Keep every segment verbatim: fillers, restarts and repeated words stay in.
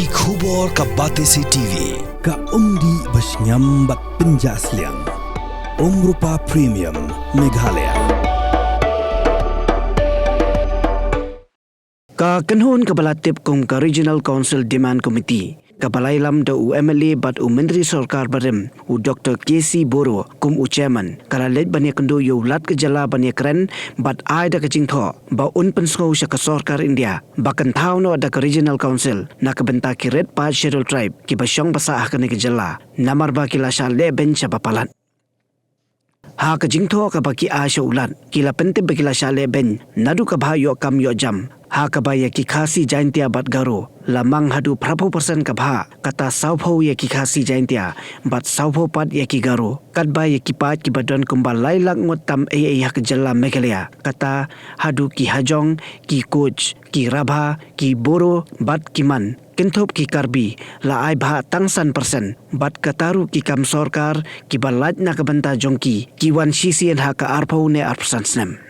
Ki khubor ka Batesi T V, ka umdih ba shngiam bad pynjah sliang. Umrupa Premium, Meghalaya. Ka kynhun kaba la tip kum ka Regional Council Demand Committee, kaba la ïalam da u M L A bad u Myntri Sorkar barim, u Doctor K C Boro, kum u chairman, ka la leit ban ïakynduh ïa u Lat ka jylla ban ïakren bad ai da ka jingthoh ba un pynsngew sha ka Sorkar India ba kan thaw noh da ka Regional Council na ka bynta ki rit paid Scheduled Tribe kiba shong ba sah ha kane ka jylla, namar ba ki la shah leh beiñ sha ba palat. Ha ka jingthoh kaba ki ai sha u Lat, ki la pyntip ba ki la shah leh beiñ naduh ka bhah ïoh kam ïoh jam, ha kaba ïa ki Khasi, Jaintia bad Garo la mang haduh phra phew percent ka bhah, kata saw phew ïa ki Khasi, Jaintia bad saw phew pat ïa ki Garo. Katba ïa ki paid kiba don kumba lai lak ngut tam ei ei ha ka jylla Meghalaya, kata haduh ki Hajong, ki Koch, ki Rabha, ki Boro bad ki Man, kynthup ki Karbi, la ai bhah tang san percent, bad kata ruh ki kam sorkar kiba lait na ka bynta jong ki, ki wan shisien ha ka ar phew ne ar phew san snem.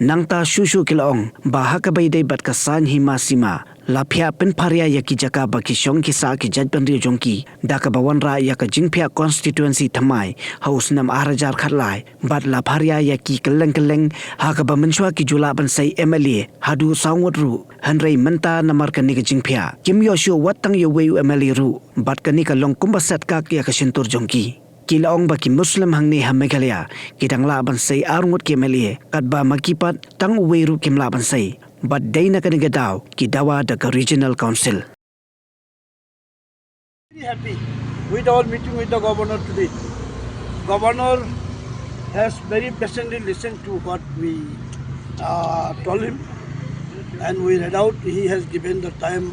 Nangta shuh shuh ki la ong ba ha kaba ïadei bad ka saiñ hima sima, la phiah pynpharia ïa ki jaka ba ki shong ki sah ki jaitbynriew jong ki da kaba wanrah ïa ka jingphiah constituency thymmai ha u snem ar hajar khatlai, bad la pharia ïa ki kylleng kylleng ha kaba mynshuwa ki ju lah ban sei M L A haduh saw ngut ruh, hynrei mynta namar kane ka jingphiah kim ïoh shuh wat tang ïa uwei u M L A ruh, bad kane ka long kumba set kak ïa ka shyntur jong ki. Ki la ong ba ki Muslim hangne ha Meghalaya ki dang lah ban sei ar ngut ki M L A, katba ma ki pat tang uwei ruh kim lah ban sei, bad dei na kane ka daw ki dawa da ka Regional Council. Very happy with our meeting with the governor today. Governor has very patiently listened to what we uh, told him, and we read out. He has given the time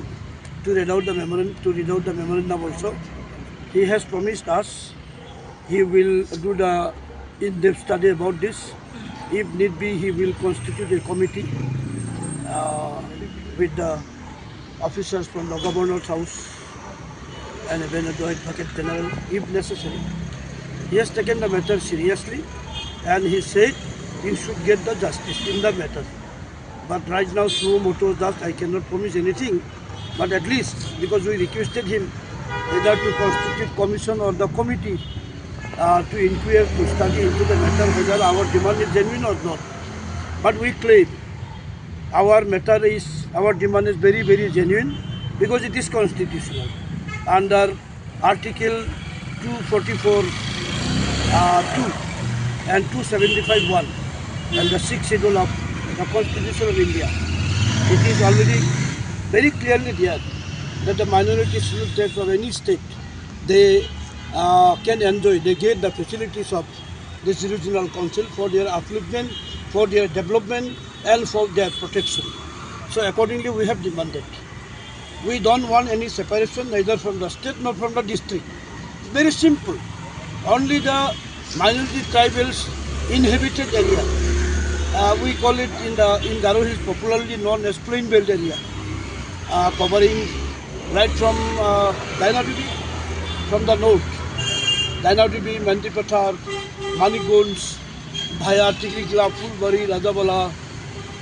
to read out the memorandum, to read out the memorandum also. He has promised us he will do the in-depth study about this. If need be, he will constitute a committee uh, with the officers from the governor's house and even the advocate general, if necessary. He has taken the matter seriously and he said you should get the justice in the matter. But right now, suo motu, just I cannot promise anything. But at least, because we requested him either to constitute commission or the committee uh, to inquire, to study into the matter, whether our demand is genuine or not. But we claim our matter is, our demand is very, very genuine because it is constitutional. Under Article two forty-four uh, two and two seventy-five one and the sixth schedule of the Constitution of India. It is already very clearly there that the minority scheduled tribes of any state, they uh, can enjoy, they get the facilities of this regional council for their upliftment, for their development, and for their protection. So accordingly, we have demanded. We don't want any separation neither from the state nor from the district. Very simple. Only the minority tribals inhabited area. Uh, we call it in the in Garo Hills popularly known as plain belt area, uh, covering right from uh, Dainabibi, from the north, Dainabibi, Mandipathar, Manikganj, via Tikrikilla, Phulbari, Rajabala,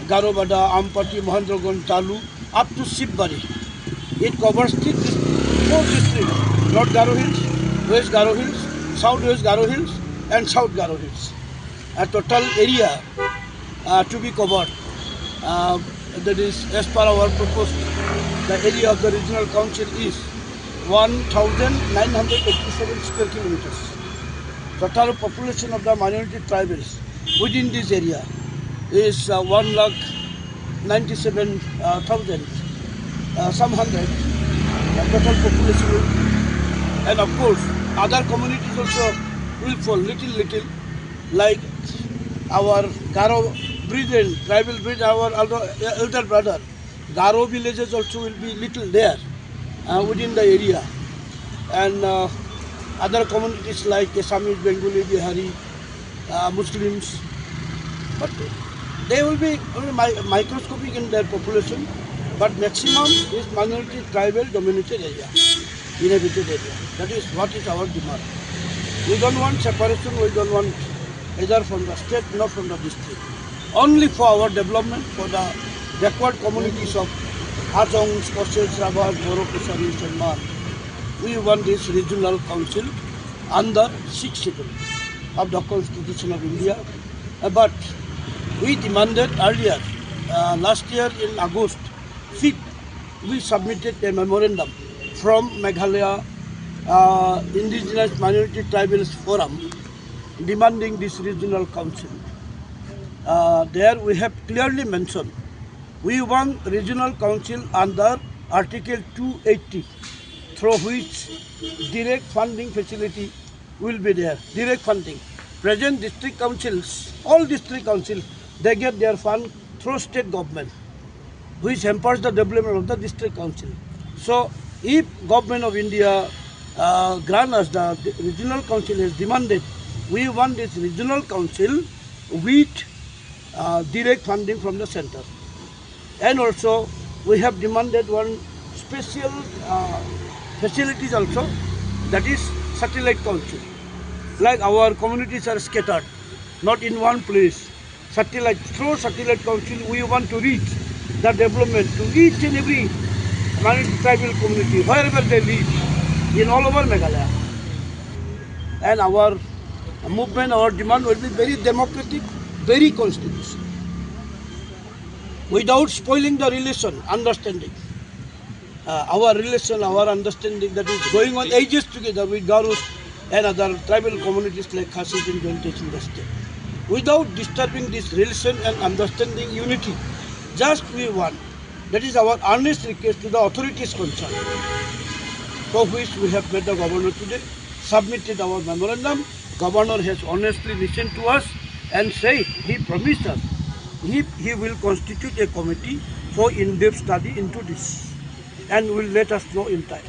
Garobada, Ampati, Mahendraganj, Talua, up to Sibari. It covers three dis- four districts: North Garo Hills, West Garo Hills, South West Garo Hills, and South Garo Hills. A total area uh, to be covered, uh, that is, as per our proposed, the area of the regional council is one thousand nine hundred eighty-seven square kilometers. Total population of the minority tribals within this area is uh, one lakh ninety-seven thousand uh, some hundred uh, total population will be. And of course, other communities also will fall little little, like our Garo brethren, tribal brethren, our elder, elder brother. Garo villages also will be little there uh, within the area. And uh, other communities like Assamese, Bengali, Bihari, uh, Muslims. But they will be only mi- microscopic in their population, but maximum is minority tribal dominated area, inhabited area. That is what is our demand. We don't want separation, we don't want either from the state nor from the district. Only for our development, for the backward communities of Hajong Sports Rabar Boro Fisheries and Mar. We want this regional council under sixth schedule of the Constitution of India. Uh, but we demanded earlier, uh, last year in August fifth, we submitted a memorandum from Meghalaya uh, Indigenous Minority Tribals Forum demanding this regional council. Uh, there we have clearly mentioned we want regional council under Article two eighty, through which direct funding facility will be there. Direct funding. Present district councils, all district councils, they get their fund through state government, which hampers the development of the district council. So, if government of India uh, grant us the regional council has demanded, we want this regional council with uh, direct funding from the center. And also, we have demanded one special uh, facilities also, that is satellite council. Like our communities are scattered, not in one place. Satellite, through satellite council, we want to reach the development to each and every minority tribal community, wherever they live, in all over Meghalaya. And our movement, our demand will be very democratic, very constitutional, without spoiling the relation, understanding. Uh, our relation, our understanding that is going on ages together with Garos and other tribal communities like Khasis and Jaintia in the state. Without disturbing this relation and understanding unity, just we want. That is our earnest request to the authorities concerned, for which we have met the governor today, submitted our memorandum. Governor has honestly listened to us and said he promised us he, he will constitute a committee for in-depth study into this and will let us know in time.